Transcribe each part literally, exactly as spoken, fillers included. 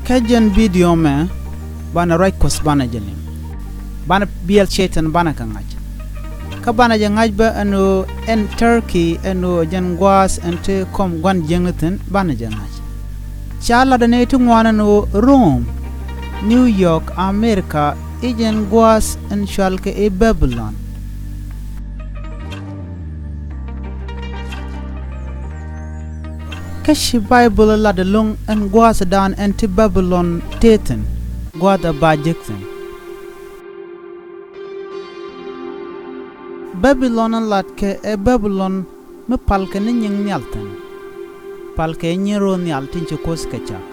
Kä jɛn bidio mɛ banɛ ruac Kuɔth banɛ jɛ liŋ. Banɛ biɛl Cɛytan banɛ kɛ ŋa̱c. Kä banɛ jɛ ŋa̱c bä ɛn ɣöö ɛn Turkey ɛn ɣöö jɛn gua̱a̱th ɛn te kɔm gua̱n jiäkni thi̱n banɛ jɛ ŋa̱c. Ca latdɛ nɛy ti ŋuan ɛn ɣöö Rome, New York, America, i̱ jɛn gua̱a̱th ɛn cɔalkɛ i̱ Babilɔn. Kä ci Baibol lat ɛlɔ̱ŋ ɛn gua̱a̱thdan ɛn ti Babilɔn tëë thi̱n, gua̱a̱th ɛ ba jek thi̱n. Babilɔn in latkɛ ɛ Babilɔn mi palkɛ ni nyiŋ nhial thi̱n. Palkɛ nyin ro̱o̱ nhial tin ci Kuoth kɛ cak.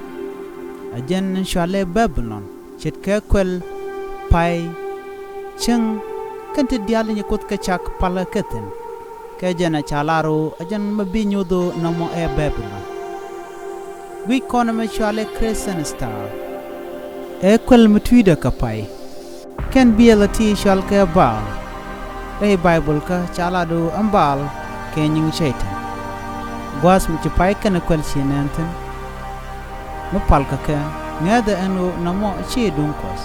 Ɛ jɛn in cɔalɛ Babilɔn, ce̱tkɛ kuɛl, pay, cieŋ, kɛn ti diaal in ci Kuoth kɛ cak palkɛ kɛ thi̱n. Kɛ jɛn ɛ ca lar ɣöö ɛ jɛn mɛ bi nyoth ɣöö nɔmɔ ɛ Babilɔn. Guic kɔn ɛmɛ cɔalɛ Crescent Star. Ɛ kuɛl mi tui̱dɛ kɛ pay. Kɛn biɛl ɛ ti cɔalkɛ Baal. Rɛy Baibol kä ca lat ɣöö ɛn Baal kɛ nyiŋ Cɛytan. Gua̱a̱th mi ci pay kɛnɛ kuɛl ci nɛn thi̱n. Mi palkɛ kɛ ŋäthɛ ɛn ɣöö nɔmɔ ci duŋ Kuɔth.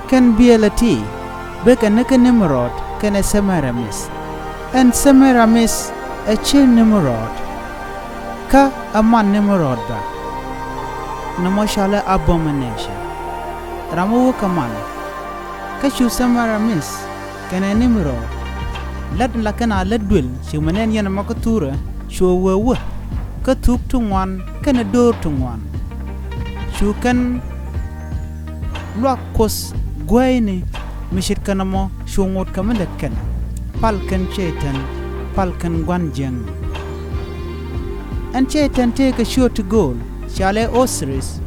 Kɛn biɛl ɛ ti bekɛ ni kä Nimrod kɛnɛ Semiramis. Ɛn Semiramis ɛ ci Nimrod. Kä ɛ man Nimrod bä. Nɔmɔ cɔalɛ abomination. Ram mi wä kɛ man. Kä cu Semiramis kɛnɛ Nimrod. Lät la kɛn a lät duël ci mɛ nɛn yɛn ɛmɔ kä thurɛ cu wee wä kä thuk ti ŋuan kɛnɛ do̱r ti ŋuan. Cu kɛn luak Kuoth guäyni mi ce̱tkɛ nɔmɔ cu ŋot kɛ mi lät kɛn. Pal kɛn Cɛytan, pal kɛn gua̱n jiäkni. Ɛn Cɛytan tëëkɛ ciöt ti gööl, cɔalɛ Osiris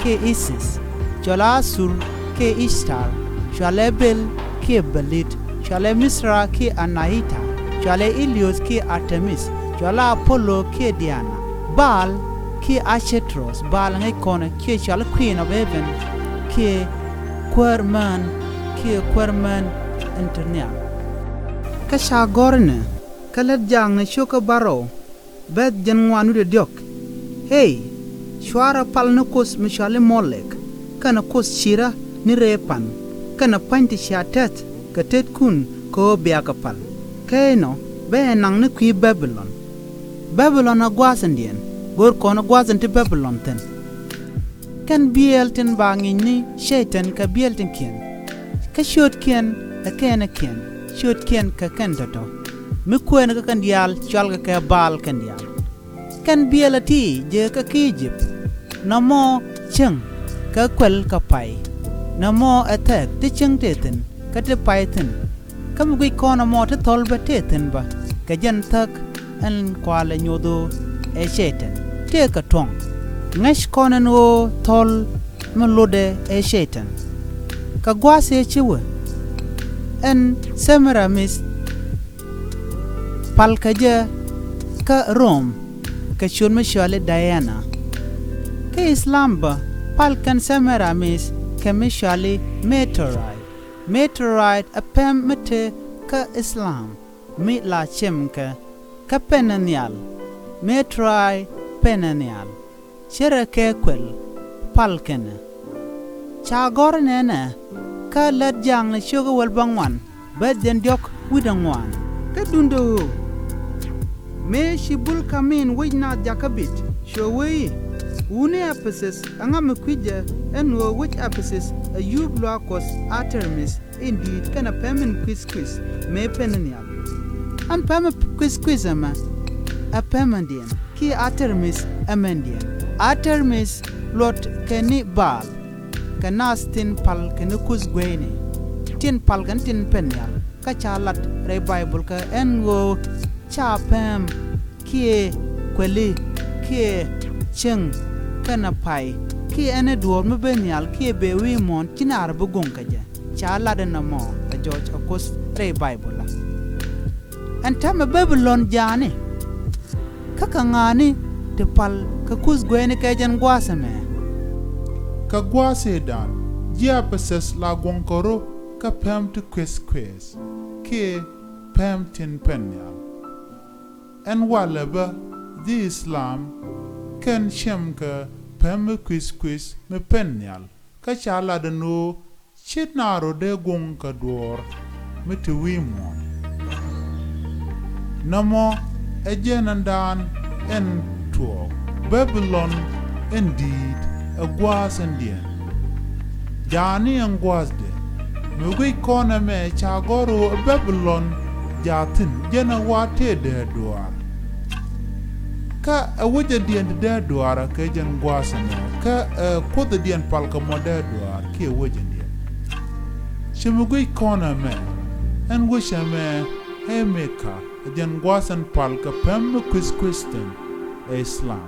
kiɛ Isis, cɔalɛ Asur kiɛ Ishtar, cɔalɛ Bel kiɛ Belit, cɔalɛ Mithra kiɛ Anahita, cɔalɛ Ilios kiɛ Artemis, cɔalɛ Apollo kiɛ Diana, Baal kiɛ Ashtaroth, Baal ŋäc kɔnɛ kiɛ cɔalɛ Queen of Heaven kiɛ kuäär mään kiɛ kuäär mään in te nhial. Kä ca gɔ̱r inɛ kä Lät Jaakni cio̱kä bärɔw, bɛ̈th jiɛn ŋuan wi̱cdɛ diɔ̱k. Ëë, cuarɛ pal ni kuoth mi cɔal i̱ Molek, kɛnɛ kuoth Cira ni Repan, kɛnɛ pua̱ny ti cia tɛth kɛ tetkun kɛ ɣöö bia kɛ pal. Kä inɔ bɛ ɛ naŋ ni kui̱ Babilɔn. Babilɔn ɛ gua̱a̱th in diɛn, go̱o̱r kɔn i̱ gua̱a̱th in ti Babilɔn thi̱n. Kɛn biɛɛl tin ba ŋi̱i̱c ni Cɛytan kɛ biɛɛl tinkiɛn. Kä ciötkiɛn ɛ kɛn ɛ kiɛn, ciötkiɛn kɛ kɛn tɔ̱tɔ̱. Mi kuɛɛni kä kɛn diaal cɔalkɛ kɛ Baal kɛn diaal. Kɛn biɛɛl ɛ ti jek kä kä Ijip. Nɔmɔ cieŋ kɛ kuɛl kɛ pay. Nɔmɔ ɛ thɛɛk ti cieŋ tëë thi̱n kä ti pay thi̱n. Kä mi guic kɔn ɛmɔ ti thɔl bä tëë thi̱n bä kɛ jɛn thäk ɛn kualɛ nyoth ɣöö ɛ Cɛytan tëë kɛ tuɔ̱ŋ. Ŋäc kɔn ɛn ɣöö thɔl mi lotdɛ ɛ Cɛytan. Kɛ gua̱a̱th ëë ci wee ɛn Semiramis pal kɛ jɛ kä Rom kɛ ciöt mi cɔal i̱ Diana. Kä Islam bä pal kɛn Semiramis kɛ mi cɔal i̱ Meteorite. Meteorite ɛ pɛm mi te kä Islam mi la cem kɛ kä penɛ nhial. Meteorite penɛ nhial. Cärɛ kɛ kuɛl pal kɛnɛ. Ca gɔ̱r nɛnɛ kä Lät Jaakni cio̱kä wäl bäŋuan, bɛ̈th jiɛn diɔ̱k wi̱cdɛ ŋuan. Kä duundɛ ɣöö mëë ci Bul Kamin wec naath jakä bit, cuɛ wee i̱, wutni Ɛpɛthäth, ɛŋa mi kui̱cɛ ɛn ɣöö wec Ɛpɛthäth ɛ yuup luaak kuɔth Artemis in di̱i̱t kɛnɛ pɛm in kui̱th kui̱th mëë pen in nhial? Ɛn pɛm in kui̱th kui̱th ɛmɛ ɛ pɛm in diɛn, kiɛ Artemis ɛ mɛn diɛn. Artemis luɔt kɛ ni Baal, kɛ naath tin pal kɛ ni kuth gueyni, tin pal kɛ ni tin pen nhial. Kä ca lat rɛy Baibol kɛ ɛn ɣöö ca pɛm kiɛ kuɛli kiɛ cieŋ kɛnɛ pay kiɛ ɛn ɛ duɔ̱ɔ̱r mi ben nhial kiɛ bee wi̱i̱ muɔ̱ɔ̱n ci naar bi go̱ŋ kɛ jɛ. Ca lat ɛn ɛmɔ ɛ jɔɔc ɛ kuoth rɛy Baibol la. Ɛn täämɛ Babilɔn ja̱a̱ni. Kä kɛ ŋa̱a̱ni ti pal kɛ kuth gueyni kɛ jɛn gua̱a̱th ɛmɛ? Kɛ gua̱a̱th ëëdan, ji̱ Ɛpɛthäth la guɔ̱ŋ kɛ rɔ̱ kä pɛm ti kueth kueth kiɛ pɛm tin pen nhial. Ɛn walɛ bä ji̱ Islam kɛn cem kɛ päm mi kui̱th kui̱th mi pen nhial, kä ca lat ɛn ɣöö ci naath rɔ̱ dee goŋ kɛ duɔ̱ɔ̱r mi te wi̱i̱ muɔ̱ɔ̱n. Nɔmɔ ɛ jɛn ɛn daan ɛn tuɔɔk, Bɛ̈bilɔn ɛn di̱i̱t ɛ gua̱a̱th ɛn diɛn. Jaani ɛn gua̱a̱thdɛ, mi guic kɔn ɛmɛ ca gɔ̱r ɣöö ɛ Bɛ̈bilɔn jaath thi̱n, jɛn ɛ wa̱a̱ tëë dee duaar. Kä ɛ wecädiɛn ti dee duaar ɛ kɛ jɛn gua̱a̱th ɛmɛ, kä ɛ kuothädiɛn pal kɛ mɔ dee duaar kiɛ wecädiɛn. Ci mi guic kɔn ɛmɛ, ɛn wec ɛmɛ ɛ Mɛkka, ɛ jɛn gua̱a̱th ɛn pal kɛ päm mi kui̱th kui̱th thi̱n ɛ Islam.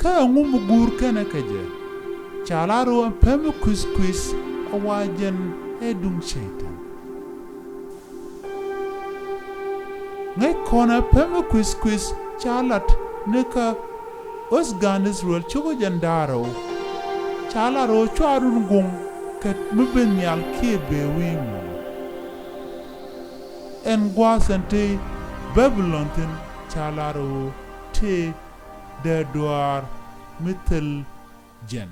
Kä ɛŋu mi guur kɛnɛ kɛ jɛ? Ca lar ɣöö ɛn päm mi kui̱th kui̱th ɛ wa jɛn ɛ duŋ Cɛy-tan. Ŋäc kɔn ɛ päm mi kui̱th kui̱th ca lat ni kä ɣöth gan Israel cukɛ jɛn da̱ŋ rɛw. Ca lar ɣöö /cuarɛ run goŋ kɛ mi ben nhial kiɛ bëë wi̱i̱ muɔ̱ɔ̱n. Ɛn gua̱a̱th ɛn te Bɛ̈bilɔn thi̱n ca lar ɣöö te dee duaar mi thil jɛn.